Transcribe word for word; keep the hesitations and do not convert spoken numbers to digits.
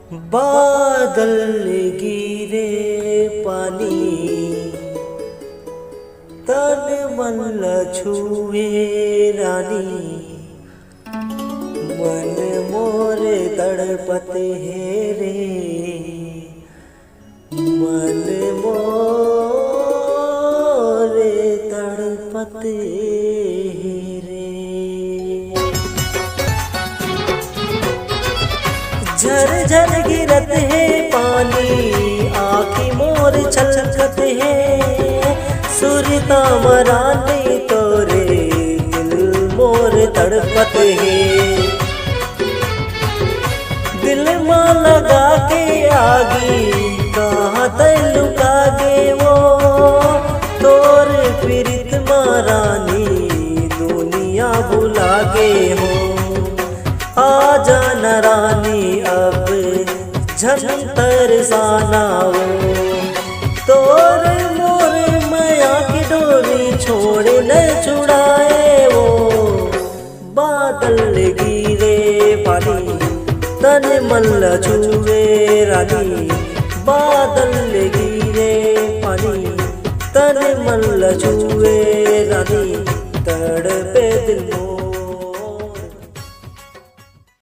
बादल गिरे पानी, तन मन ल छुए रानी, मन मोर तड़पत हे रे, मन मोर तड़पत हे रे। झरझर गिरत हे पानी, आँखी मोर छलकत हे। सुरता म रानी तोरे, दिल मोर तड़पत हे। दिल मा लगा के आगी, कहाँ तै लुका गे वो। तोर पीरित मा रानी, दुनिया भुला गे हो। आ जा न रानी, अब झन तरसाना वो। तोर मोर मया के डोरी, छोड़े न छुड़ाए वो। बादल गिरे पानी, तन मन ल छुए रानी। बादल गिरे पानी, तन मन ल छुए रानी। तड़पे दिल मोर